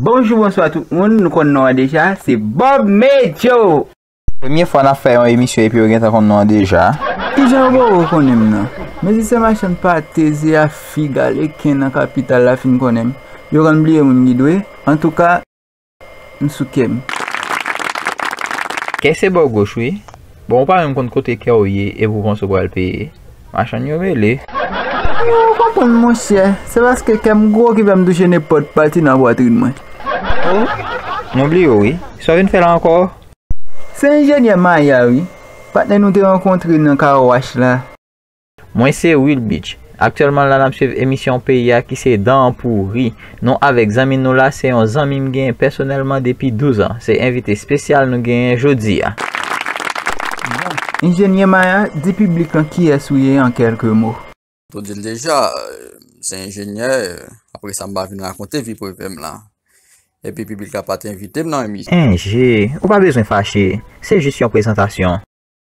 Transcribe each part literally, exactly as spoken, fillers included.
Bonjou, bonswa tout moun, nou konn non an deja, se Bob Medjo! Premye fwa n ap fè yon emisyon epi yo gentan konn non an deja. Kijan yo poko konnen m nan? Mezisyen machann pate, ze a fig, aleken nan kapital la fin konnen m. Yo konn bliye moun ki dwe. Antouka, m sou kè m. Kè se bò goch wi. Bon, ou pa menm konn kote kè w ye epi w panse w pral peye. Machann yo mele. Ou konprann monchè, se paske kè m gwo ki fè m touche nenpòt pati nan pwatrin mwen. Oh, m bliye w wi. Sa w vin fè la ankò? Se enjenyè Maya wi. Patnè nou te rankontre nan car wash la. Mwen se Will Beach. Aktyèlman la n ap swiv emisyon peyi a ki se Dan Pouri. Nou avèk zanmi nou la, se yon zanmi m genyen pèsonèlman depi douz an. Se envite espesyal nou genyen jodi a. Bon, enjenyè Maya, di piblik lan kiyès ou ye an kèlke mo. Tou di l deja, se enjenyè, apre sa m pa vin rakonte vi privè m la. Epi piblik la pa t envite m nan emisyon. Enje, ou pa bezwen fache, se jis yon prezantasyon.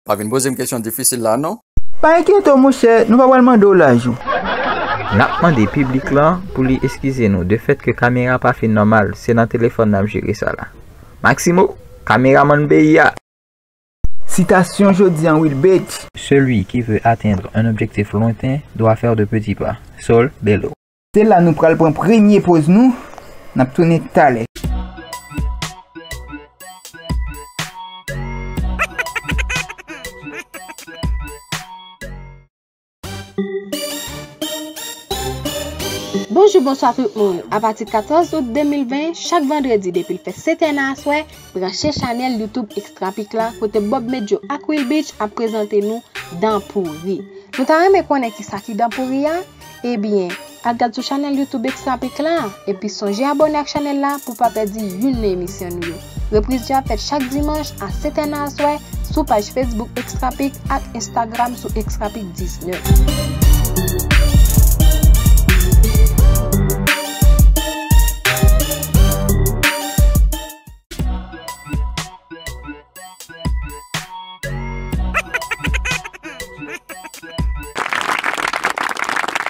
Pa vin poze m kesyon difisil la non. Pa enkyete w monchè, nou pa pral mande w laj ou. N ap mande piblik lan pou li eskize nou de fèt ke kamera pa fin nòmal, se nan telefòn n ap jere sa la. Maximo, kameramann peyi a. Sitasyon jodi an Will Beach. Celui qui veut atteindre un objectif lointain doit faire de petits pas. Sol Bello. Se la nou pral pran premye poz nou. N ap tounen talè. Bonjou, bonswa tout moun. Apati katòz out de mil ven, chak vandredi depi l fè sèt è nan aswè, branche chanèl YouTube Extra Pic la kote Bob Medjo ak Will Beach ap prezante nou Dan Pouri. Nou ta renmen konnen kisa ki Dan Pouri a? Ebyen, al gad sou chanèl YouTube Extra Pic la, epi sonje abòne ak chanèl la pou w pa pèdi youn nan emisyon nou yo. Repriz yo ap fèt chak dimanch a sèt è nan aswè sou paj Facebook Extra Pic ak Instagram sou Extra Pic diznèf.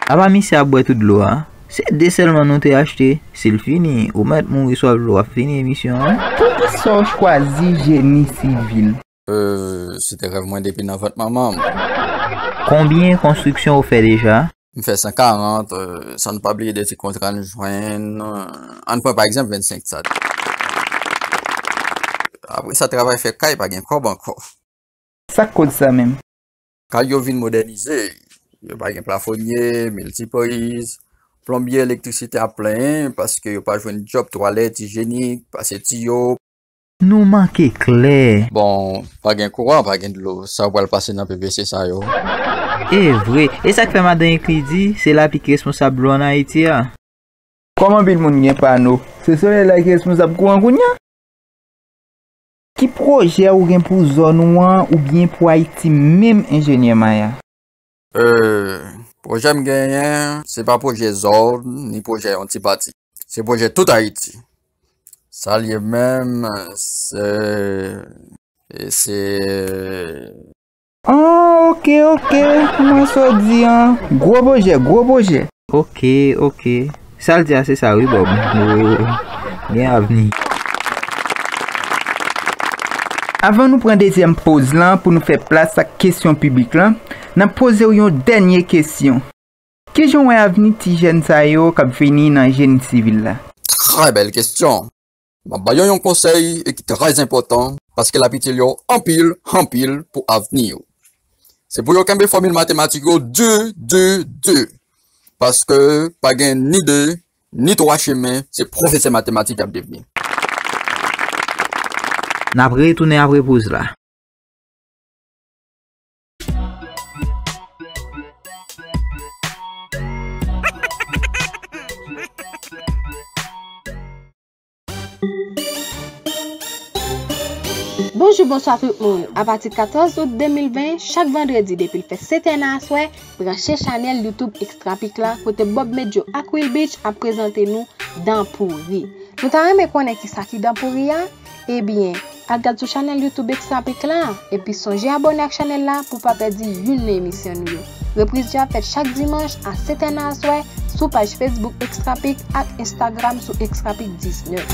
Apa misye ap bwè tout dlo a? Se de sèlman nou te achte. Si l fini, ou mèt mouri swaf dlo ap fini emisyon an. Poukisa w chwazi jeni sivil? Euh, se te rèv mwen depi nan vant manman m. Konbyen konstriksyon ou fè deja? M fè san karant, euh, san n pa bliye de ti kontra n jwenn. Ann pran pa egzanp vennsenk sa. Apre sa, travay fè kay pa gen kòb ankò. Sa k koz sa menm? Kay yo vin modènize. Yo pa gen plafonye, miltipriz, plonbye, elektrisite ap plenyen paske yo pa jwenn djòb twalèt ijyenik, pase tiyo. Nou manke klè. Bon, pa gen kouran, pa gen dlo. Sa w pral pase nan P V C sa yo? E vre. E sa k fè madan Ekli di, se lapli ki responsab dlo ann Ayiti a? Kòm anpil moun gen pano, se solèy la ki responsab kouran kounye a? Ki pwojè ou gen pou zòn ou an oubyen pou Ayiti menm, enjenyè Maya? Euh, pwojè m genyen, se pa pwojè zòn, ni pwojè yon ti pati. Se pwojè tout Ayiti. Sa l ye menm, se, e se... Ah, ok, ok, m wè sa w di an. Gwo pwojè, gwo pwojè. Ok, ok. Sa l di a se sa wi, Bob. Yo gen avni. Avan nou pran dezyèm poz lan pou nou fè plas ak kesyon piblik lan, n ap poze w yon dènye kesyon. Kijan w wè avni ti jèn sa yo k ap vini nan jeni sivil la? Trè bèl kesyon. M ap ba yo yon konsèy e ki trè enpòtan, paske l ap itil yo anpil, anpil pou avni yo. Se pou yo kenbe fòmil matematik yo di, di, di. Paske pa gen ni de, ni twa chemen, se pwofesè matematik y ap devni. N ap retounen apre poz la. Bonjou, bonswa tout moun. Apati katòz out de mil ven, chak vandredi depi l fè sèt è nan aswè, branche chanèl YouTube Extra Pic la kote Bob Medjo ak Will Beach ap prezante nou Dan Pouri. Nou ta renmen konnen kisa ki Dan Pouri a? Ebyen, al gad sou chanèl YouTube Extra Pic la, epi sonje abòne ak chanèl la pou w pa pèdi youn nan emisyon nou yo. Repriz yo ap fèt chak dimanch a sèt è nan aswè sou paj Facebook Extrapic ak Instagram sou Extrapic diznèf.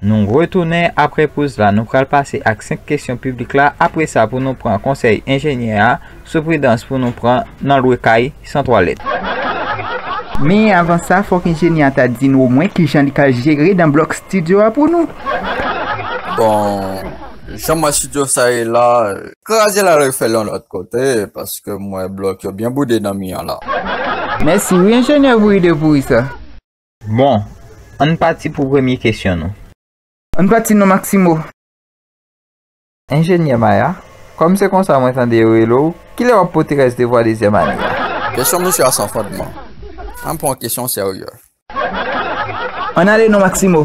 Nou retounen apre poz la. Nou pral pase ak senk kesyon piblik la. Apre sa, pou nou pran konsèy enjenyè a sou pridans pou nou pran nan lwe kay san twalèt. Men avan sa, fòk enjenyè a ta di nou omwen kijan li ka jere dan blòk estidyo a pou nou. Bon, jan m wè estidyo sa ye la, kraze l al refè l yon lòt kote, paske m wè blòk yo byen boude nan mi an la. Mèsi wi, enjenyè, pou ide pouri sa. Bon, ann pati pou premye kesyon nou. Ann pati non, Maximo. Enjenyè Maya, kòm se konsa mwen tande yo rele w, kilè w ap pote rès devwa dezyèm ane a? Kesyon misye a san fondman. Ann pran kesyon serye. Ann ale non, Maximo.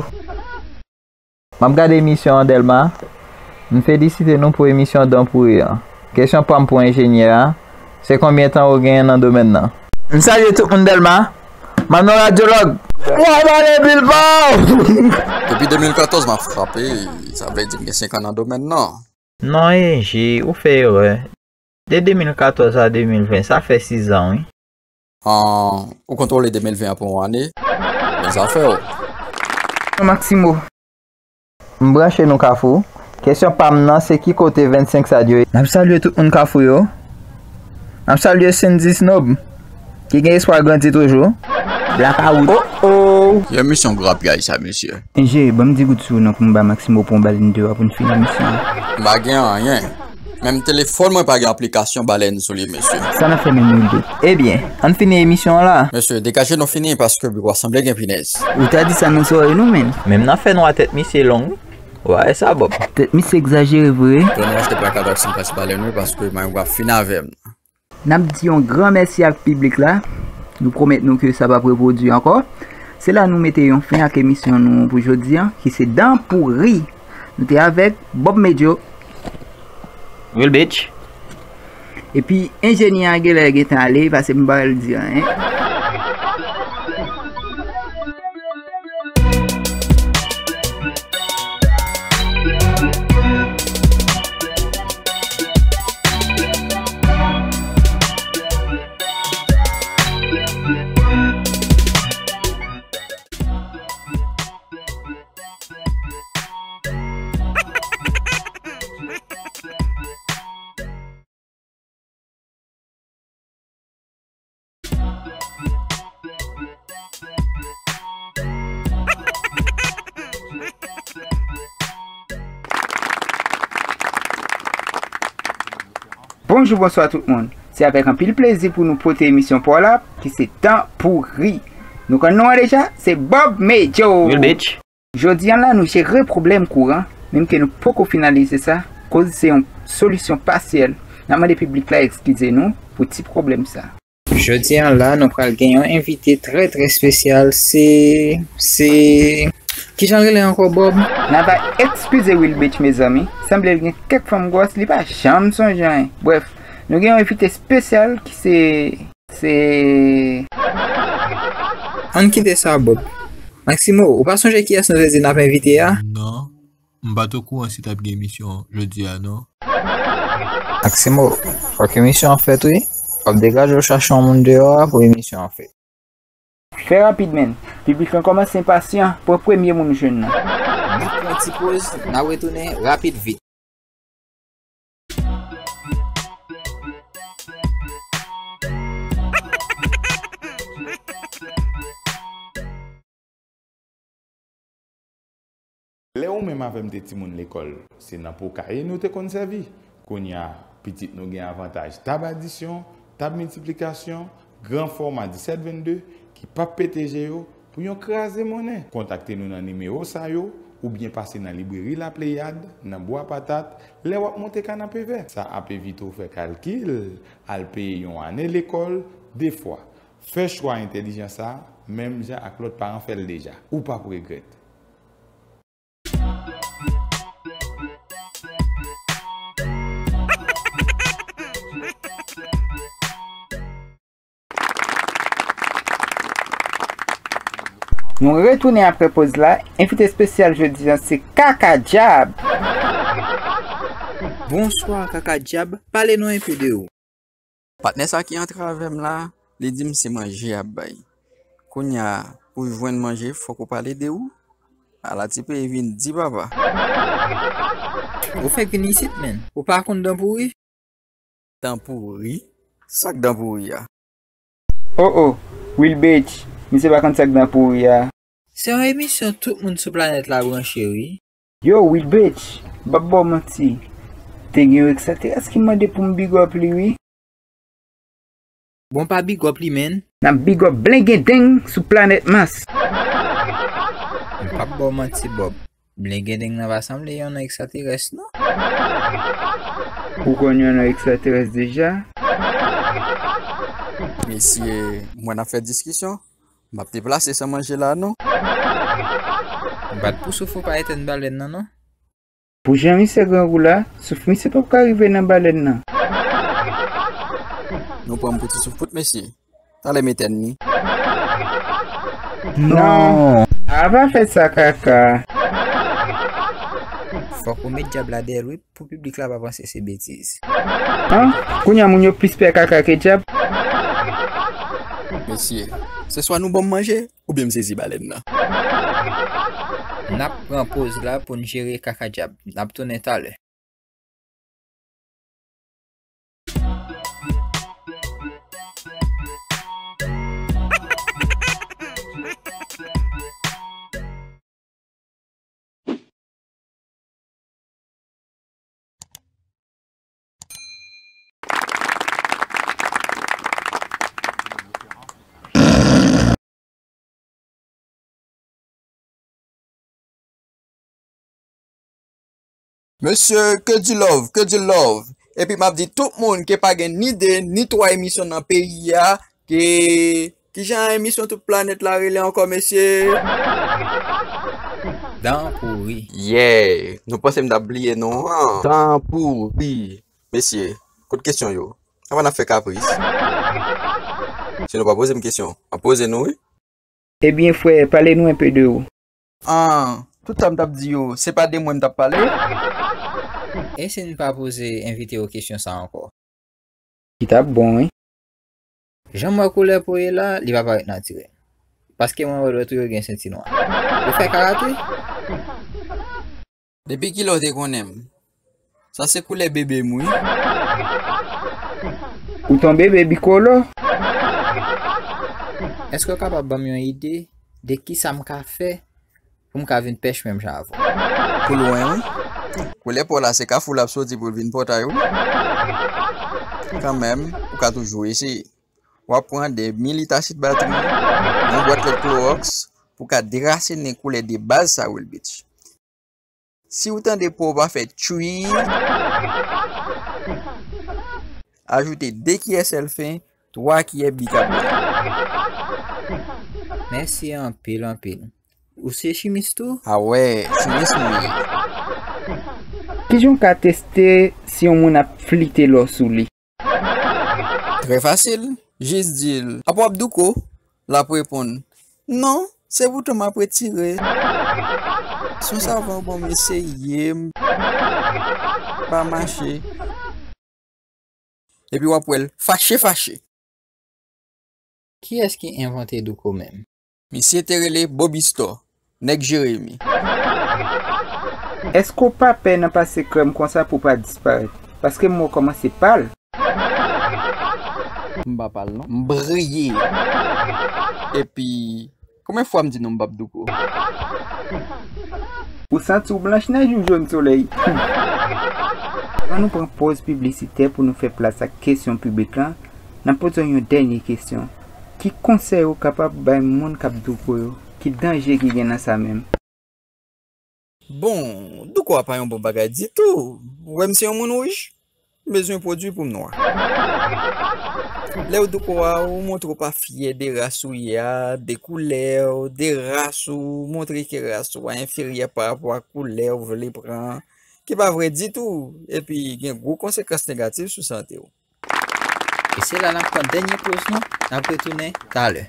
M ap gade emisyon an, Dèlma. M felisite nou pou emisyon Dan Pouri an. Kesyon pa m pou enjenyè a, se konbyen tan ou genyen nan domèn nan? M salye tout moun, Dèlma. M ap nan radyològ. W ap ale Bilbao! Depi de mil katòz, m ap frape. Sa vle di m gen senk an nan domèn nan. Non, Enje, ou fè erè. De de mil katòz a de mil ven, sa fè sis an, wi. An, ou kontwole de mil ven an pou yon ane? Bèl zafè w. Maximo. M branche nou Kafou. Kesyon pa m nan, se ki kote vennsenk Sad yo ye? N ap salye tout moun Kafou yo. N ap salye Cindy Snob, ki gen espwa grandi toujou. Blakawout. Oh, oh. Yon emisyon grapyay sa, mesye. Enje, ban m di goud sou ou non pou m ba Maximo pou yon balèn deyò a pou n fini emisyon an. M pa gen anyen. Menm telefòn mwen pa gen aplikasyon balèn sou li, mesye. Sa n ap fè menm, Wilde? Ebyen, ann fini emisyon an la. Mesye, degaje nou fini paske biwo a sanble gen pinèz. Ou ta di sa nan zòrèy nou menm. Menm nan fè nwa tèt misye long, wi. Ou pa wè sa, Bob? Tèt misye egzajere vre. Tonè, achte plakad ak san plas balèn, wi, paske Mayo ap fin avè m. N ap di yon gran mèsi ak piblik la. Nou pwomèt nou ke sa p ap repwodui ankò. Se la nou mete yon fen ak emisyon nou pou jodi a, ki se Dan Pouri. Nou te avèk Bob Medjo. Will Beach. Epi enjenyè a genlè gentan ale, pase m pa pral di anyen. Bonjou, bonswa tout moun. Se avèk anpil plezi pou nou pote emisyon pa w la, ki se Dan Pouri. Nou konn non an deja, se Bob Medjo. Will Beach. Jodi a la, nou jere pwoblèm kouran, menm ke nou poko finalize sa, koz se yon solisyon pasyèl. N ap mande piblik la eskize nou pou ti pwoblèm sa. Jodi a la, nou pral gen yon envite trè, trè espesyal. Se, se, kijan l rele ankò, Bob? N ava eskize Will Beach, mezanmi. Sanble l gen kèk fanm gwòs, li pa janm sonje anyen. Brèf, nou gen yon envite espesyal ki se, se... Ann kite sa, Bob. Maximo, ou pa sonje kiyès nou te di n ap envite a? Non. M pa t okouran si t ap gen emisyon jodi a, non. Maximo, fòk emisyon an fèt, wi. W ap degaje w chache yon moun deyò a pou emisyon an fèt. Fè rapid, menn. Piblik lan kòmanse enpasyan. Pran premye moun ou jwenn nan. N ap pran ti poz, n ap retounen rapid vit. Lè ou menm avè m te timoun lekòl, se nan po kaye nou te konn sèvi. Kounye a, pitit nou gen avantaj tab adisyon, tab miltiplikasyon, gran fòma disèt vennde, ki p ap pete je yo pou yon kraze monnen. Kontakte nou nan nimewo sa yo, oubyen pase nan libreri La Pléiade, nan Bwa Patat, lè w ap monte Kanapevè. Sa ap evite w fè kalkil, al peye yon ane lekòl de fwa. Fè chwa entèlijan sa a, menm jan ak lòt paran fè l deja. Ou p ap regrèt. Nou retounen apre poz la. Envite espesyal jodi a se Kaka Dyab. Bonswa Kaka Dyab, pale nou enpe de ou. Patnè sa ki antre avè m la, li di m se manje y ap bay. Kounye a, pou jwenn manje, fòk ou pale de ou. Ala ti peyi vin di papa. Ou fèk vin isit, menn. Ou pa konn dan pouri? Dan pouri? Sa k dan pouri a? Oh oh, Wilbetch, misye pa konn sa k dan pouri a. Se yon emisyon tout moun sou planèt la branche, wi. Yo, Wilbetch, m p ap ba w manti. Te gen yon ekstraterès ki mande pou m big up li, wi. Bon, pa big up li, menn. N ap big up Blengendeng sou planèt Mas. M p ap ba w manti, Bob. Blengendeng nan pa sanble yon non ekstraterès, non. Ou konn yon non ekstraterès deja? Mesye, m wè n ap fè diskisyon. M ap deplase san manje la, non. Bat pou souf ou pa etèn balèn nan, non. Pou jan misye grangou la, souf misye p ap ka rive nan balèn nan. Nou pran m pou ti souf kout, mesye. Talè m etèn li. Non. A pa fè sa, Kaka. Fòk ou met dyab la dèyè l, wi, pou piblik la pa panse se betiz. An? Kounye a moun yo plis pè Kaka ke dyab? Mesye, se swa nou ban m manje, oubyen m sezi balèn nan. N ap pran poz la pou n jere Kaka Dyab. N ap tounen talè. Mesye, que du love, que du love. Epi m ap di tout moun ke pa gen ni de, ni twa emisyon nan peyi a, ke, kijan emisyon tout planèt la rele ankò, mesye? Dan pouri. Yeah, nou panse m t ap bliye non an. Dan pouri. Mesye, kot kesyon yo? Avan n ap fè kapris. Si nou pa poze m kesyon, m ap poze nou, wi. Ebyen, frè, pale nou enpe de ou. An, tout sa m t ap di yo, se pa de mwen m t ap pale? E si n pa poze envite yo kesyon sa ankò? Li t ap bon, wi. Jan m wè koulè po w ye la, li pa parèt natirèl. Paske mwen wè lòt ou yo gen senti nwa. Yo fè karate? Depi kilè w te konnen m? Sa se koulè bebe m, wi. Ou t on bebe bikolo? Èske w kapab ban m yon ide de kisa m ka fè pou m ka vin pèch menm jan avè w? Pou lwen, wi. Koulè po w la se Kafou l ap soti pou l vin Pòtay, wi. Kanmenm, ou ka toujou eseye. W ap pran de mil lit asid batri, yon bwat lèt klowòks, pou w ka derasinen koulè de baz sa Wilbetch. Si w tande po w pa fè tchwi, ajoute de kiyè sèl fen, twa kiyè bikabonat. Mèsi anpil, anpil. Ou se chimis tou? A wè, chimis mwen ye. Kijan w ka teste si yon moun ap flite lò sou li? Trè fasil, jis di l, "Apa w ap douko?" L ap reponn, "Non, se bouton m ap retire." Son savan ban m eseye, m pa mache. Epi w ap wè l fache fache. Kiyès ki envante douko menm? Misye te rele Bobistò, nèg Jeremi. Èske w pa pè nan pase krèm konsa pou w pa disparèt? Paske m wè w kòmanse pal. M pa pal non. M briye. Epi, konbyen fwa m di nou m p ap douko? Ou santi w blanch nan jou jòn solèy. Ann nou pran pòz piblisitè pou nou fè plas ak kesyon piblik lan. N ap poze w yon dènye kesyon. Ki konsèy ou kapab bay moun k ap douko yo? Ki danje ki gen nan sa menm? Bon, douko a pa yon bon bagay ditou. Ou wè m se yon moun wouj? M bezwen pwodui pou m nwa. Lè w douko a, ou montre w pa fyè de ras ou ye a, de koulè w, de ras ou, montre ke ras ou a enferyè pa rapò a koulè w vle pran, ki pa vre ditou, epi gen gwo konsekans negatif sou sante w. E se la n ap pran dènye poz nou, n ap retounen talè.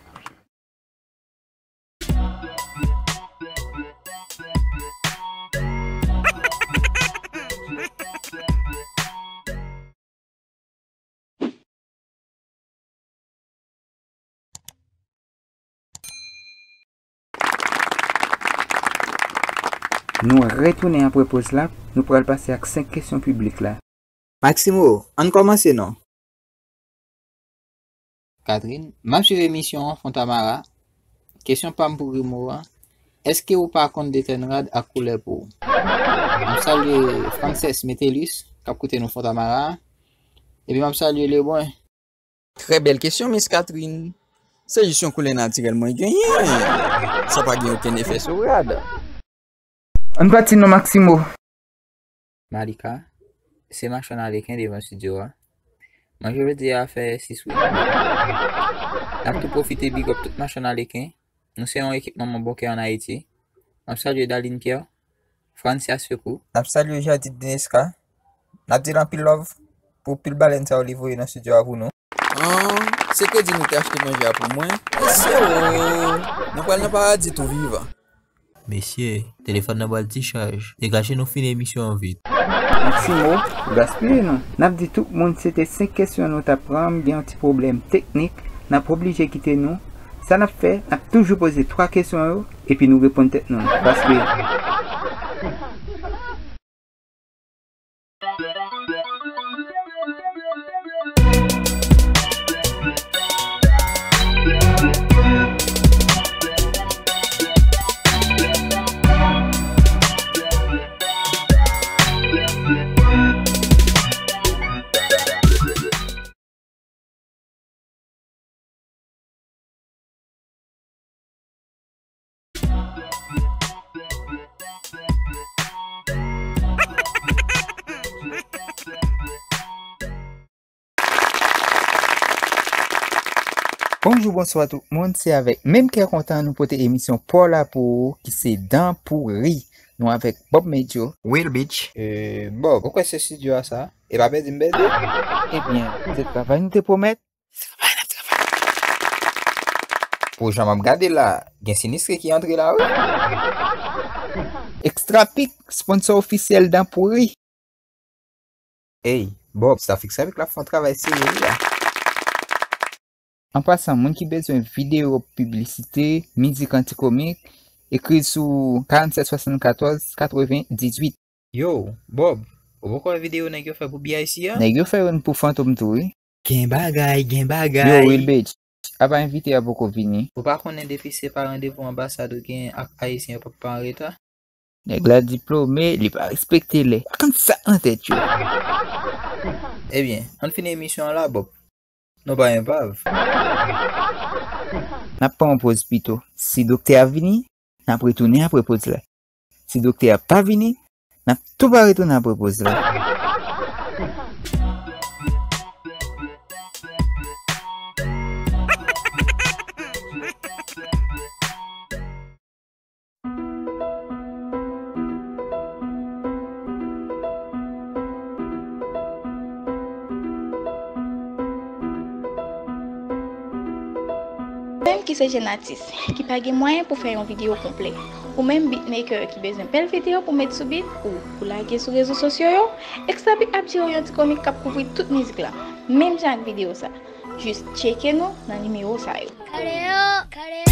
Nou retounen apre poz la, nou pral pase ak senk kesyon piblik la. Maximo, ann kòmanse non. Catherine, m ap swiv emisyon an Fontamara. Kesyon pa m pou Remo a, èske ou pa konn detèn rad ak koulè po w? M ap salye Frances Metellus, k ap koute nou Fontamara. Epi m ap salye Lebrun. Trè bèl kesyon, Miss Catherine. Se jis yon koulè natirèl mwen genyen. Sa pa gen okenn efè sou rad. Ann pati non, Maximo. Malika, se machann aleken devan estidyo a. Manje jodi a fè sis wi. N ap tou pwofite big up tout machann aleken. Nou se yon ekip manman bon kè ann Ayiti. M ap salye Darline Pierre, Francia Secou. N ap salye Jadid Dineska. N ap di l anpil love pou pil balèn sa yo li voye nan estidyo a pou nou. An, se kredi nou te achte manje a pou mwen. Mesye o, nou pral nan paradi tou vivan. Mesye, telefòn nan pral dichaj. Degaje nou fini emisyon an vit. Maximo, ou gaspiye nou. N ap di tout moun se te senk kesyon nou t ap pran, gen yon ti pwoblèm teknik, n ap oblije kite nou. Sa n ap fè, n ap toujou poze twa kesyon yo, epi nou reponn tèt nou. Paske Bonjou, bonswa tout moun. Se avèk menm kè kontan nou pote emisyon pa w la pou ou, ki se Dan Pouri. Nou avèk Bob Medjo. Will Beach. E, Bob, ou kwè se estidyo a sa? E pa pèdi m pèdi. Ebyen, se travay nou te pwomèt. Pou jan m ap gade la, gen sinistre ki antre la wi. Extra Pic, sponsor ofisyèl Dan Pouri. Ey, Bob, sa fikse avèk la fè yon travay serye wi la. An pasan, moun ki bezwen videyo piblisite, mizik antikomik, ekri sou karannsèt swasannkatòz katreven dizuit. Yo, Bob, ou poko wè videyo nèg yo fè pou B I C a? Nèg yo fè youn pou Fantom tou wi. Gen bagay, gen bagay. Yo, Will Beach, apa envite a poko vini? Ou pa konnen depi se pa randevou anbasad ou gen ak Ayisyen yo p ap pa anreta? Nèg la diplome, li pa respekte lè. Pa konn sa nan tèt yo. Ebyen, ann fini emisyon an la, Bob. Nou pa enpav. N ap pran yon poz pito. Si doktè a vini, n ap retounen apre poz la. Si doktè a pa vini, n ap tou pa retounen apre poz la. Ou menm ki se jèn atis, ki pa gen mwayen pou fè yon videyo konplè, ou menm beatmaker ki bezwen bèl videyo pou met sou beat ou pou lage sou rezo sosyo yo, Extra Beat ap jere yon ti komik k ap kouvri tout mizik la, menm jan ak videyo sa. Jis tcheke nou nan nimewo sa yo. Kaleo, Kaleo.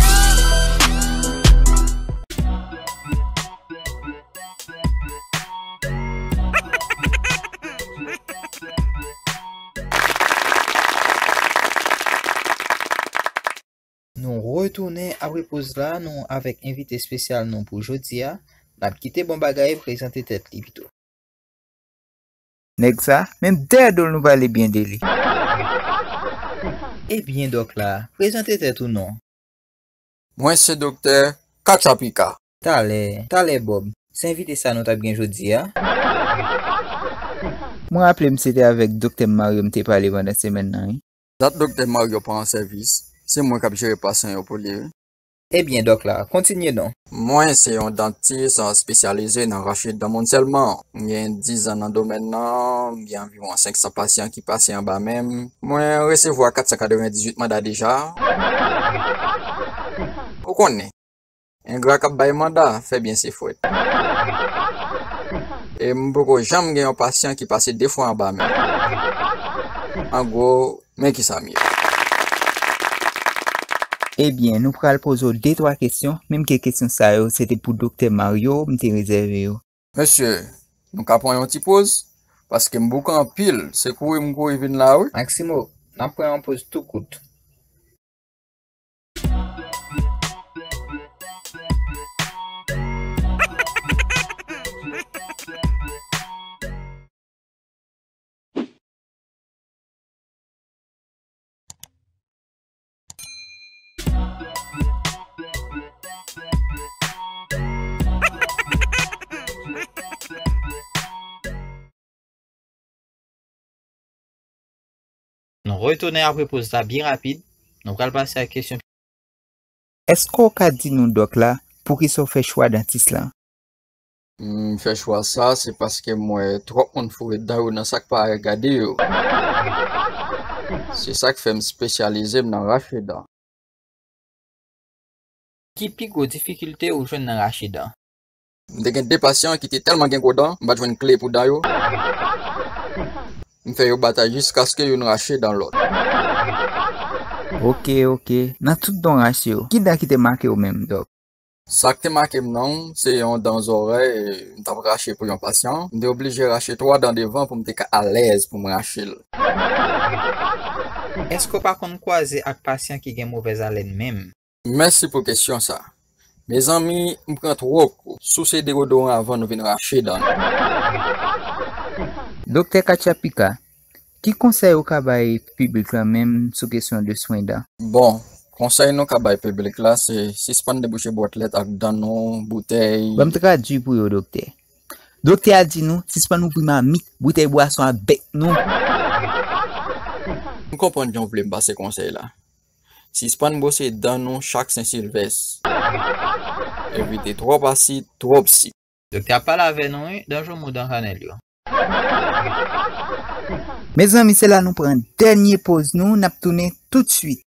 Nou retounen apre poz la, nou avèk envite espesyal nou pou jodi a. N ap kite bon bagay prezante tèt li pito. Nèg sa, menm dèyè do l nou pale byen de li. Ebyen, dòk la, prezante tèt ou non. Mwen se doktè Katchapika. Talè, talè Bob. Se envite sa nou t ap gen jodi a. Mwen raple m se te avèk doktè Mario m te pale pandan semèn nan wi. Dat doktè Mario pa an sèvis, se mwen k ap jere pasyan yo pou li wi. Ebyen, dòk la, kontinye non. Mwen se yon dantis espesyalize nan rache dan moun sèlman. M gen diz an nan domèn nan, m gen anviwon senk san pasyan ki pase anba men m. Mwen resevwa kat san katrevendizuit manda deja. Ou konnen, engra k ap bay manda, fè byen se fwèt. E m poko janm gen yon pasyan ki pase de fwa anba men m. An gwo, men kisa m ye. Ebyen, nou pral poze w de twa kesyon, menm ke kesyon sa yo, se te pou Doktè Mario, m te rezève yo. Mesye, nou ka pran yon ti poz, paske m bouke anpil, se kouri m kouri vin la, wi. Maximo, n ap pran yon poz tou kout. Nou retounen apre poz la byen rapid. Nou pral pase a kesyon. Èske w ka di nou, dòk la, poukisa w fè chwa dantis lan? M fè chwa sa, se paske m wè twòp moun foure dan yo nan sa k pa gade yo. Se sa k fè m espesyalize m nan rache dan. Ki pi gwo difikilte ou jwenn nan rache dan? M te gen de pasyan ki te tèlman gen gwo dan, m pa t jwenn kle pou dan yo. M fè yo batay jiskaske youn rache dan lòt. Oke, oke. Nan tout dan w rache yo, ki dan ki te make w menm, dòk? Sa k te make m nan, se yon dan zòrèy, m t ap rache pou yon pasyan. M te oblije rache twa dan devan pou m te ka alèz pou m rache l. Èske w pa konn kwaze ak pasyan ki gen movèz alèn menm? Mèsi pou kesyon sa. Mezanmi, m pran twòp kou. Souse deodoran avan nou vin rache dan nou. Doktè Katchapika, ki konsèy ou ka bay piblik la menm sou kesyon de swen dan? Bon, konsèy nou ka bay piblik la, se sispann debouche bwat lèt ak dan nou, boutèy. Ban m tradui pou yo, doktè. Doktè a di nou, sispann ouvri mamit, boutèy bwason ak bèk nou. M konprann jan w vle m pase konsèy la. Sispann bwose dan nou chak Sen Silvès. Evite twòp asid, twòp sik. Doktè ap pale avè nou, wi, dan joumou dan kanèl yo. Mezanmi, se la nou pran dènye poz nou, n ap tounen toutswit.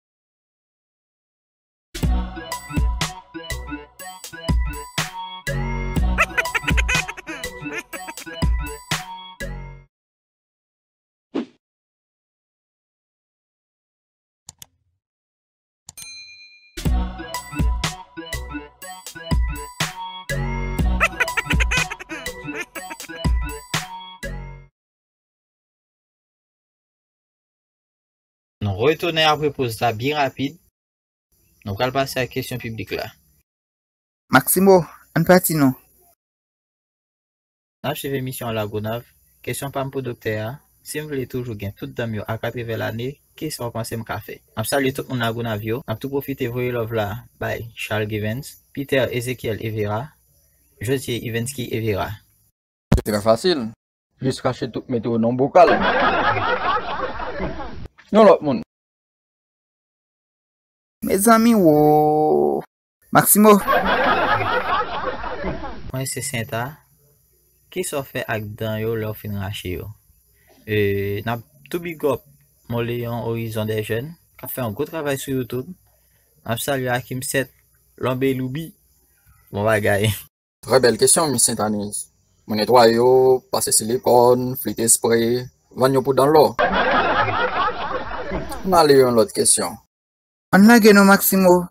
Nou retounen apre poz la byen rapid. Nou pral pase a kesyon piblik la. Maximo, ann pati non. N ap swiv emisyon Lagonav. Kesyon pa m pou doktè a, si m vle toujou gen tout dan m yo a katrevè lane, kisa w panse m ka fè? M ap salye tout moun Lagonav yo. N ap tou pwofite voye love la bay Charles Givens, Peter Ezekiel Evera, Josie Ivensky Evera. Se trè fasil. Jis rache tout, mete yo nan yon bokal. Yon lòt moun. Mezanmi wo. Maximo. Mwen se Senta. Kisa w fè ak dan yo lè w fin rache yo? E, n ap tou big up Moléon Horizon des Jeunes k ap fè yon gwo travay sou YouTube. N ap salye Akim Sèt, Lonbe Loubi. Bon bagay. Trè bèl kesyon, Miss Sainte Anise. Mwen netwaye yo, pase silikòn, flite espre, vann yo pou dan lò. Ann ale yon lòt kesyon. Ann lage non, Maximo.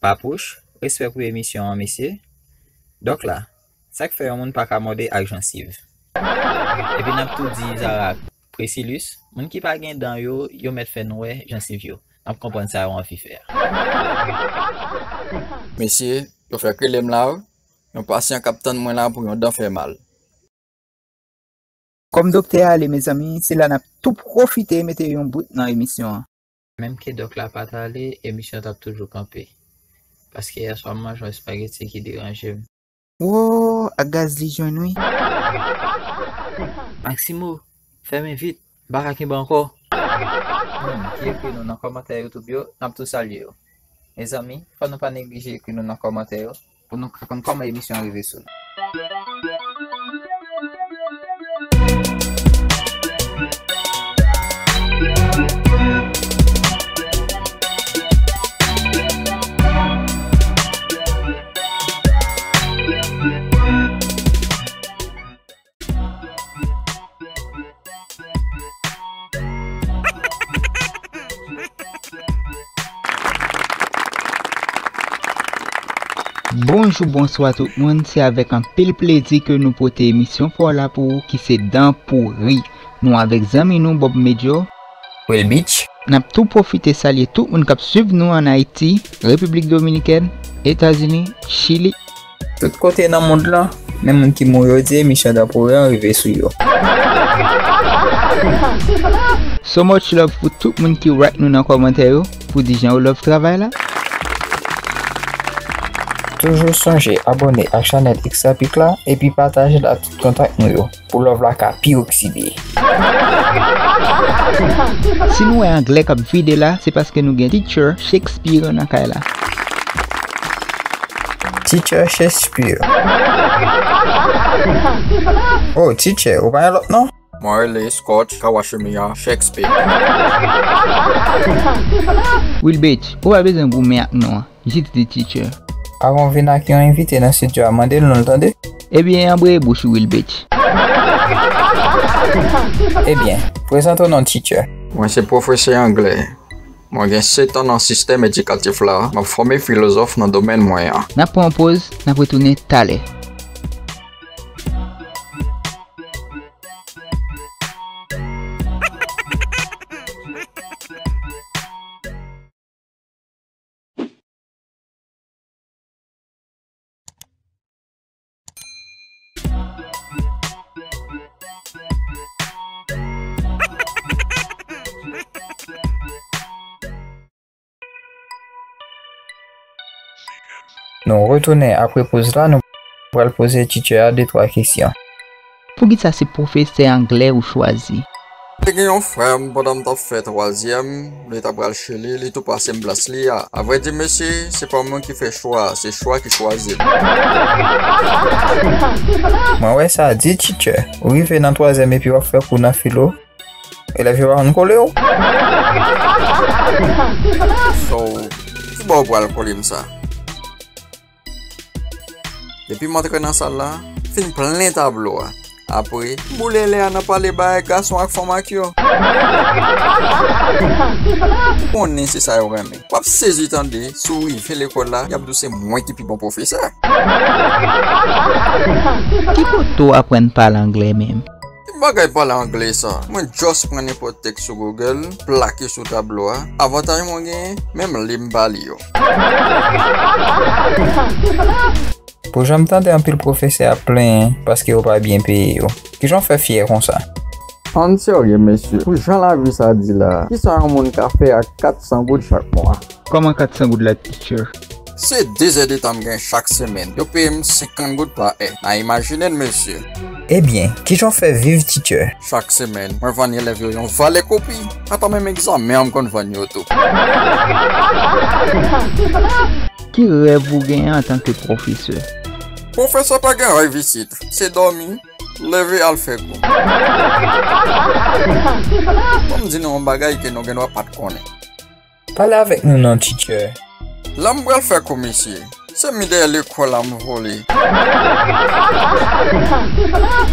Papouch, respè pou emisyon an, mesye. Dòk la, sa k fè yon moun pa ka mòde ak jansiv? Epi n ap tou di Zara ak Presilus, moun ki pa gen dan yo, yo mèt fè n wè jansiv yo. N ap konprann sa yo anvi fè a. Mesye, yo fèk rele m la, wi. Yon pasyan k ap tann mwen la pou yon dan fè mal. Kòm doktè a ale, mezanmi, se la n ap tou pwofite mete yon bout nan emisyon an. Menm ke dòk la pa t ale, emisyon an t ap toujou kanpe. Paske yèswa m manje yon espageti ki deranje m. Wo, ak gaz li jwenn wi. Maximo, fèmen vit, m pa ka kenbe ankò. Moun ki ekri nou nan kòmantè YouTube yo, n ap tou salye yo. Mezanmi, fò nou pa neglije ekri nou nan kòmantè yo pou nou ka konn kòman emisyon an rive sou nou. Bonjou, bonswa tout moun, se avèk anpil plezi ke nou pote emisyon pa w la pou ou ki se Dan Pouri. Nou avèk zanmi nou Bob Medjo. Will Beach. N ap tou pwofite salye tout moun k ap swiv nou ann Ayiti, Repiblik Dominikèn, Etazini, Chili. Tout kote nan mond lan, men moun ki mouri yo di emisyon Dan Pouri an rive sou yo. So much love pou tout moun ki write nou nan kòmantè yo pou di jan yo love travay la. Toujou sonje abòne ak chanèl X Trafik la epi pataje l ak tout kontak nou yo pou love la ka pi okside. Si nou wè anglè k ap vide la, se paske nou gen Teacher Shakespeare nan kay la. Teacher Shakespeare. Oh, teacher, ou pa gen lòt non? Mwen rele Scott Kawashimiya Shakespeare. Will Beach, ou pa bezwen goumen ak non an. Jis di teacher. Avan w vin ak yon envite nan estidyo a, mande l non l, tande? Ebyen, anbreye bouch ou, Will Beach. Ebyen, prezante w non, teacher. Mwen se pwofesè anglè. Mwen gen sèt an nan sistèm edikatif la, m ap fòme filozòf nan domèn mwen an. N ap pran yon poz, n ap retounen talè. Nou retounen apre poz la, nou pral poze teacher a de twa kesyon. Poukisa se pwofesè anglè ou chwazi? Te gen yon frè m, pandan m t ap fè twazyèm, li t ap pral Chili, li tou pase m plas li a. Avrèdi, mesye, se pa mwen ki fè chwa a, se chwa ki chwazi m. Mwen wè sa, di teacher, ou rive nan twazyèm epi w ap fè kou nan filo. Elèv yo pa konn kole w. So, ki bò w pral kole m sa? Depi m antre nan sal la, m fin plen tablo a. Apre, m boule lè a nan pale bagay gason ak fanm ak yo. Ou konnen se sa yo renmen. W ap sezi tande, si w rive lekòl la, y ap di w se mwen ki pi bon pwofesè. Ki kote w aprann pale anglè menm? Ki bagay pale anglè sa? Mwen just pran nenpòt tèks sou Google, plake sou tablo a. Avantaj mwen genyen, menm li m pa li yo. Pou jan m tande anpil pwofesè ap plenyen paske yo pa byen peye yo. Kijan w fè fyè konsa? Ann serye, mesye. Pou jan lavi sa di la, kisa yon moun ka fè ak kat san goud chak mwa? Kòman kat san goud la, teacher? Se de zèdtan m gen chak semèn. Yo peye m senkant goud pa è. N a imajine n, mesye. Ebyen, kijan w fè viv, teacher? Chak semèn, mwen vann elèv yo yon valè kopi. Ata menm egzamen an, m konn vann yo tou. Ki rèv ou genyen antanke pwofesè? Pwofesè pa gen rèv isit. Se dòmi, leve al fè kou. Ban m di nou yon bagay ke nou gendwa pa t konnen. Pale avèk nou non, teacher. Lè m pral fè kou, mesye, se mi dèyè lekòl la m vole.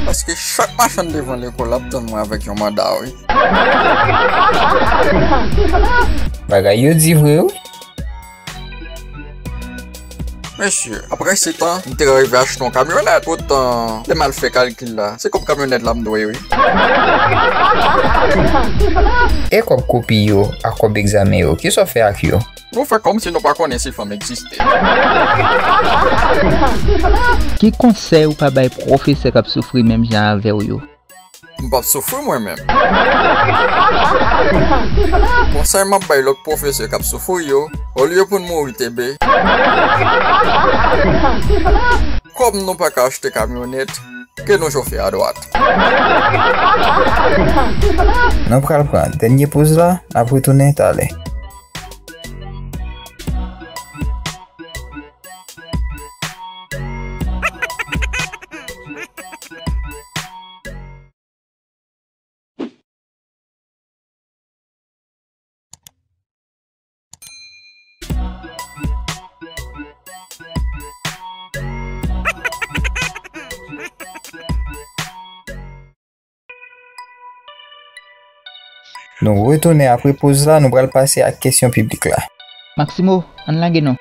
Paske chak machann devan lekòl la ap tann mwen avèk yon manda, wi. Bagay yo di vre, wi. Mesye, apre sèt an, m te rive achte yon kamyonèt. Poutan, lè m al fè kalkil la, se kòb kamyonèt la m dwe, wi. E kòb kopi yo ak kòb egzamen yo, kisa w fè ak yo? Nou fè kòmsi nou pa konnen si fanm egziste. Ki konsèy ou ka bay pwofesè k ap soufri menm jan avè w yo? M p ap soufri mwen menm. Konsèy m ap bay lòt pwofesè k ap soufri yo, olye pou n mouri tebe, kòm nou pa ka achte kamyonèt, ke nou chofe adwat. Nou pral pran dènye poz la, n ap retounen talè. Nou retounen apre poz la, nou pral pase ak kesyon piblik la. Maximo, ann lage non.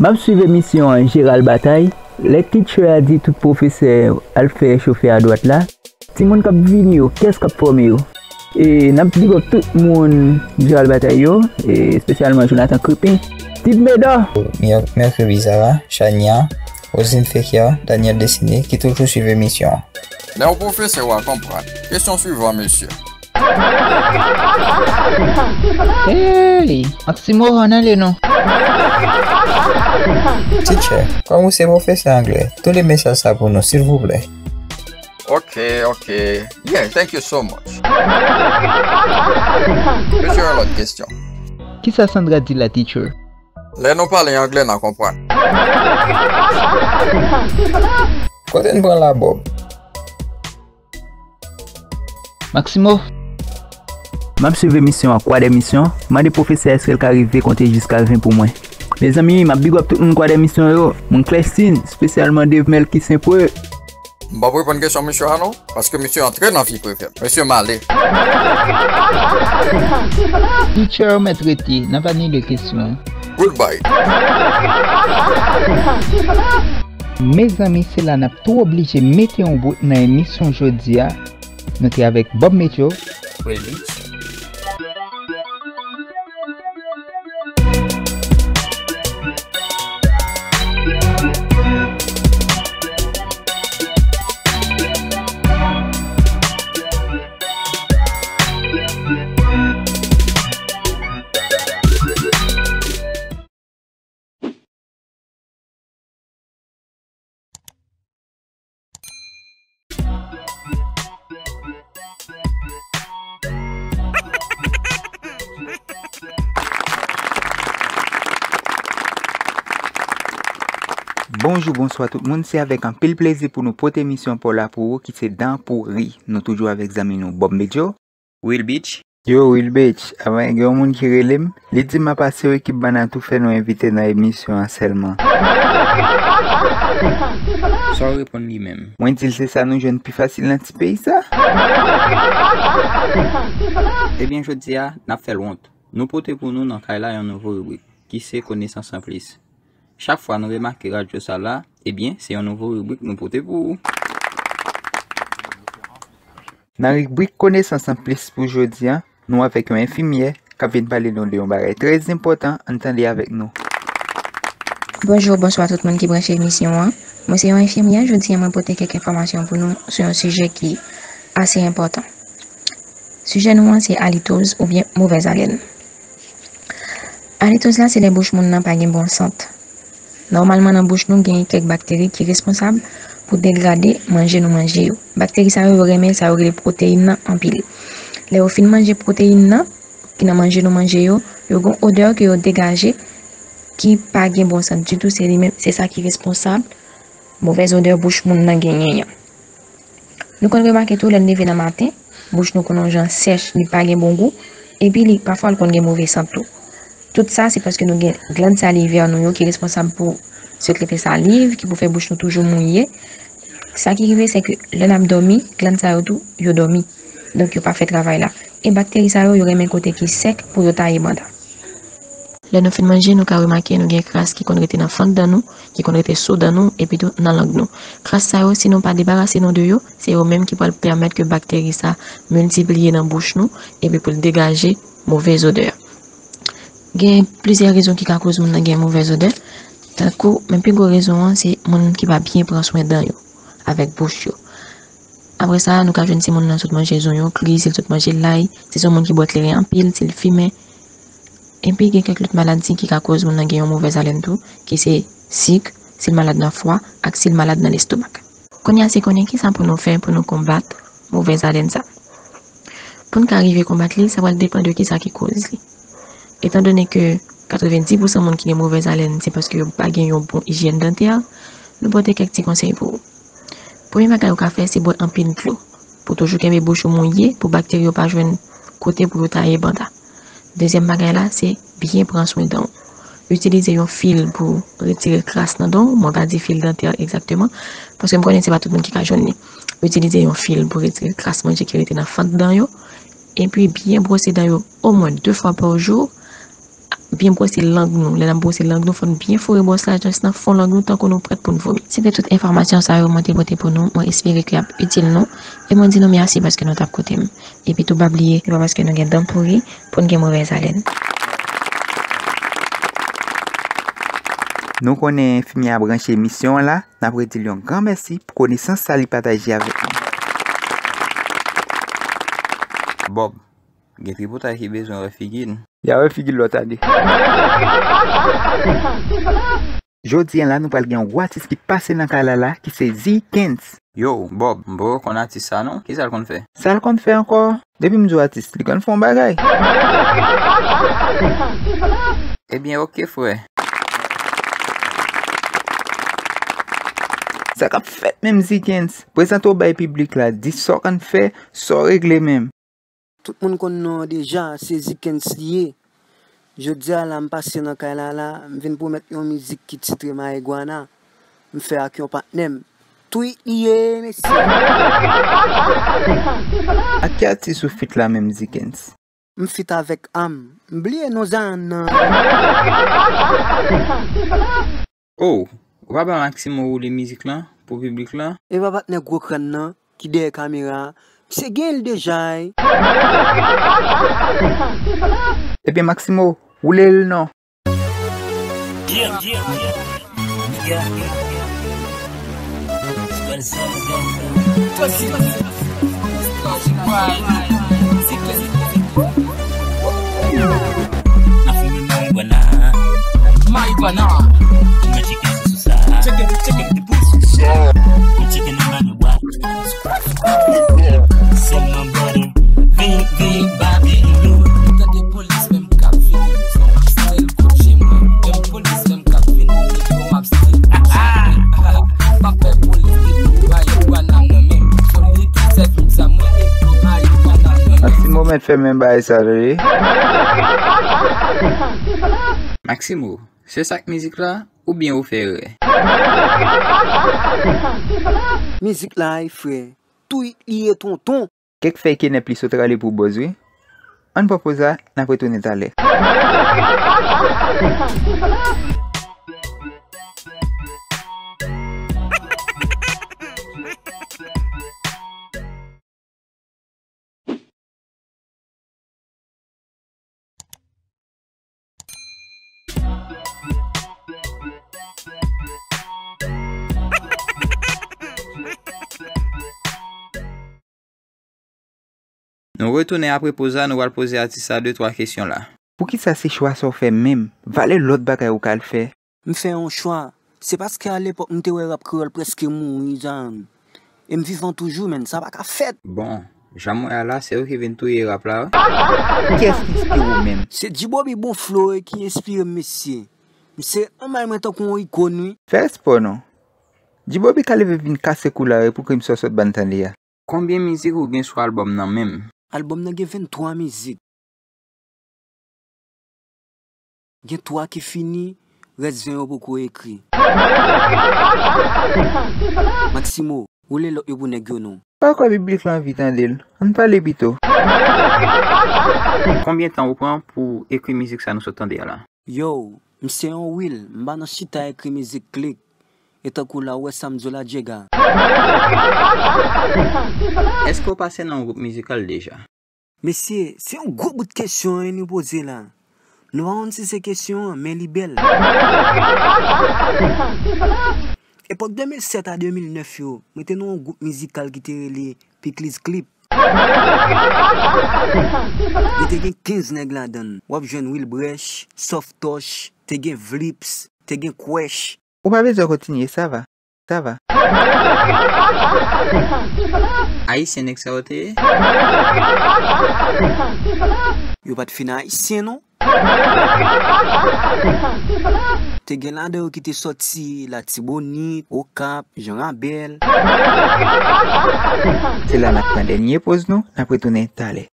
M ap swiv emisyon an Jeral Batay. Lè teacher a di tout pwofesè al fè chofè a dwat la, timoun k ap vini yo, kiyès k ap fòme yo? E n ap big up tout moun Jeral Batay yo, e espesyalman Jonathan Kripin, Steve Medor. Mè-, Mercury Zara, Chania, Rosine Fekia, Daniel Destiné, ki toujou swiv emisyon an. Lè yon pwofesè w a konprann. Kesyon swivan, mesye. Hey, Maximo, ann ale non. Teacher, kòm ou se pwofesè anglè, tou li mesaj sa pou nou, silvouplè. Ok, ok. Yeah, thank you so much. Mesye, yon lòt kesyon. Kisa Sandra di la, teacher? Lè nou pale anglè, n a konprann. Kote n pran la, Bob? Maximo. M ap swiv emisyon an, Kwa dè Misyon. Mande pwofesè èske l ka rive konte jiska ven pou mwen. Mezanmi, m ap big up tout moun Kwa dè Misyon yo. Moun Klèstin, espesyalman Dave Melky Senpwe. M p ap reponn kesyon misye a non, paske misye antre nan vi prive m. Misye male. Teacher, ou mèt rete, n ap anile kesyon an. Goodbye. Mezanmi, se la n ap tou oblije mete yon bout nan emisyon jodi a. Nou te avèk Bob Meteo. Real Beats. Bonjou, bonswa tout moun. Se avèk anpil plezi pou nou pote emisyon pa w la pou ou, ki se Dan Pouri. Nou toujou avèk zanmi nou Bob Medyo. Will Beach. Yo, Will Beach, avan gen yon moun ki rele m, li di m ap asire ekip Banatou fè nou envite nan emisyon an sèlman. Sa w reponn li menm? Mwen di l se sa nou jwenn pi fasil nan ti peyi sa. Ebyen, jodi a, n ap fè l wont. Nou pote pou nou nan kay la yon nouvo ribrik, ki se Konesans an Plis. Chak fwa nou remake radyo sa la, ebyen, se yon nouvo ribrik nou pote pou ou. Nan ribrik Konesans an Plis pou jodi a, nou avèk yon enfimyè k ap vin pale nou de yon bagay trè enpòtan, ann tande avèk nou. Bonjou, bonswa tout moun ki branche emisyon an. Mwen se yon enfimyè, jodi a mwen pote kèk enfòmasyon pou nou sou yon sijè ki ase enpòtan. Sijè nou an se alitoz oubyen movèz alèn. Alitoz la se lè bouch moun nan pa gen bon sant. Nòmalman nan bouch nou gen kèk bakteri ki responsab pou degrade manje nou manje yo. Bakteri sa yo, yo renmen sa yo rele pwoteyin nan anpil. Lè yo fin manje pwoteyin nan ki nan manje nou manje yo, yo gen odè ke yo degaje ki pa gen bon sant ditou, se li menm, se sa ki responsab movèz odè bouch moun nan genyen an. Nou konn remake tou lè n leve nan maten, bouch nou konn yon jan sèch, li pa gen bon gou, epi li pafwa l konn gen move sant tou. Tout sa se paske nou gen glann salivè nou yo ki responsab pou sekrete saliv, ki pou fè bouch nou toujou mouye. Sa ki rive se ke lè n ap dòmi, glann sa yo tou, yo dòmi. Donk yo pa fè travay la. E bakteri sa yo, yo renmen kote ki sèk pou yo taye banda. Lè nou fin manje, nou ka remake nou gen kras ki konn rete nan fant dan nou, ki konn rete sou dan nou, epi tou nan lang nou. Kras sa yo, si nou pa debarase nou de yo, se yo menm ki pral pèmèt ke bakteri sa miltipliye nan bouch nou, epi pou l degaje movèz odè. Gen plizyè rezon ki ka koz moun nan gen movèz odè, tankou, men pi gwo rezon an, se moun ki pa byen pran swen dan yo, avèk bouch yo. Apre sa, nou ka jwenn si moun nan sot manje zonyon kri, si l sot manje lay, si se yon moun ki bwè kleren anpil, si l fimen. Epi gen kèk lòt maladi ki ka koz moun nan gen yon movèz alèn tou, ki se sik, si l malad nan fwa, ak si l malad nan lestomak. Kounye a se konnen kisa pou nou fè pou nou konbat movèz alèn sa. Pou n ka rive konbat li, sa pral depann de kisa ki koz li. Etandone ke katrevenndis pousan moun ki gen movèz alèn, se paske yo pa gen yon bon ijyèn dantè, nou pote kèk ti konsèy pou ou. Premye bagay ou ka fè, se bwè anpil dlo. Pou toujou kenbe bouch ou mouye, pou bakteri yo pa jwenn kote pou yo taye banda. Dezyèm bagay la, se byen pran swen dan w. Itilize yon fil pou retire kras nan dan w. Mwen pa di fil dantè egzakteman, paske m konnen se pa tout moun ki ka jwenn li. Itilize yon fil pou retire kras manje ki rete nan fant dan yo. Epi byen bwose dan yo omwen de fwa pa jou. Byen bwose lang nou. Lè n ap bwose lang nou, fò n byen foure bwòs la jis nan fon lang nou, tankou nou prèt pou n vomi. Se te tout enfòmasyon sa yo mwen te pote pou nou. Mwen espere ke y ap itil nou. E mwen di nou mèsi paske nou t ap koute m. Epi tou, pa bliye, se pa paske nou gen dan pouri pou n gen movèz alèn. Nou konnen enfimyè a branche emisyon an la, n ap redi l yon gran mèsi pou konesans sa li pataje avèk nou. Bob, gen tripotay ki bezwen wè figi n. Y a wè figi l lòt ane. Jodi a la, nou pral gen yon gwo atis ki pase nan kay la la, ki se Zikens. Yo, Bob, m poko konn atis sa non. Kisa l konn fè? Sa l konn fè ankò? Depi m di w atis, li konn fè yon bagay. Ebyen, oke, frè. Sa k ap fèt menm, Zikens? Prezante w bay piblik la, di sa w konn fè, sa w regle menm. Tout moun konn non an deja, se Zikens li ye. Jodi a la, m pase nan kay la la, m vin pwomèt yon mizik ki titre Marijuana. M fè ak yon patnè m. Tweet li ye, mesye. Ak ki atis ou feat la menm, Zikens? M feat avèk Am. M bliye non Zayann nan. Oh, ou pa ba Maximo woule mizik lan pou piblik lan? E pa patnè gwo kràn nan ki dèyè kamera a? Misye gen l deja, ey. Ebyen, Maximo, woule l non. Yeah, yeah, yeah. Nigga. Squad seven. N ap fimen marijuana. Marijuana. Mwen tcheke sou sa. Tcheke, tcheke. Mwen tcheke nan marijuana. Sèlman bòdè. Vin, vin, baby, nou. Tande polis menm k ap vini. Stil kouche mwen. Menm polis menm k ap vini. Nèg yo m ap stil kouche mwen. Pa pè polis depi marijuana nan men m. Solid ki sèvi m sa mwen epi marijuana nan men m. Maximo mèt fèmen bagay sa tande. Maximo, se sa k mizik la oubyen ou fè erè? Mizik la, ey frè, tweet li ye tonton. Kèk fèy kenèp li sot rale pou bòz wi. Ann pran poz la, n ap retounen talè. Nou retounen apre poz la, nou pral poze atis sa de twa kesyon la. Poukisa se chwa sa w fè menm? Valè lòt bagay ou ka al fè? M fè yon chwa. Se paske alepòk m te wè rap kreyòl prèske mouri, Zayann. E m vivan toujou, menn, sa pa ka fèt. Bon, jan m wè a la, se ou ki vin touye rap la, wi. Kiyès ki enspire w menm? Se Djibobi bon flow e ki enspire m, mesye. Misye anmay mwen tankou yon ikòn, wi. Fè espò non. Djibobi ka leve vin kase kou la, wi, pou krim sa w sot ban tande a. Konbyen mizik ou gen sou albòm nan menm? Albòm nan gen venntwa mizik. Gen twa ki fini, rès ven yo poko ekri. Maximo, woule lòt yo pou nèg yo non. Pa kwè piblik la anvi tande l. Ann pale pito. Konbyen tan ou pran pou ekri mizik sa nou sot tande a la? Yo, m se yon Will, m pa nan chita ekri mizik klik. E tankou la ou wè sa m di w la, Jega. Èske w pase nan yon gwoup mizikal deja? Mesye, se yon gwo bout kesyon wi nou poze la. Nou pa konn si se kesyon an, men li bèl. Epòk de mil sèt a de mil nèf yo, mwen te nan yon gwoup mizikal ki te rele Pikliz Clip. Li te gen kenz nèg ladan l. W ap jwenn Wilbrèch, Softoch, te gen Vlips, te gen Kwèch. Ou pa bezwen kontinye, sa va. Sa va. Ayisyen nèg sa yo te ye? Yo pa t fin ayisyen, non. Te gen ladan yo ki te sòti Latibonit, Okap, Jan Rabèl. Se la n ap pran dènye poz nou, n ap retounen talè.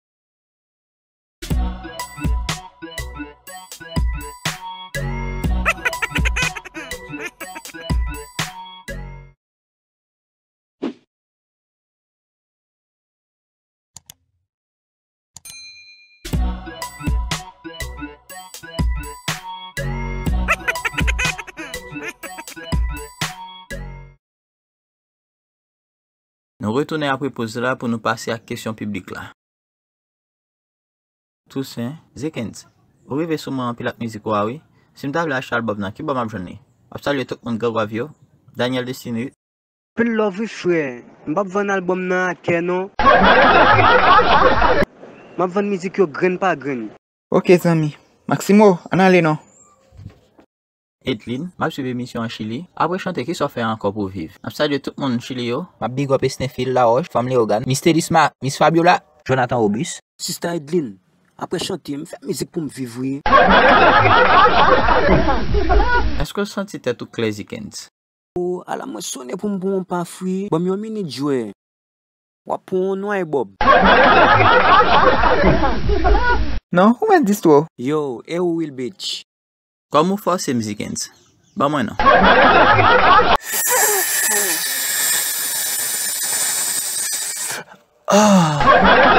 Nou retounen apre poz la pou nou pase ak kesyon piblik la. Toussaint, Zikens, ou rive sou mwen anpil ak mizik ou a wi. Si m ta vle achte albòm nan, ki bò m ap jwenn li? M ap salye tout moun Gran Gwav yo. Daniel Destiny. Anpil love wi frè. M p ap vann albòm nan a kè non. M ap vann mizik yo grenn pa grenn. Ok zanmi. Maximo, ann ale non. Edlin, m ap swiv emisyon an Chili. Apre chante, kisa w fè ankò pou w viv? M ap salye tout moun Chili yo. M ap big up Esnefil Laroche, Fanm Leogane, Miss Telisma, Miss Fabiola, Jonathan Obus. Sista Edlin, apre chante, m fè mizik pou m viv wi. Èske w santi tèt ou klè Zikens? O, ala mwen sonnen pou m pran yon paf wi. Ban m yon minit jwè. W ap pran yon nway Bob. Non, ou mèt distro. Yo, e ou Will Beach? Kòm ou fòse m Zikens. Ban mwen non. Ah.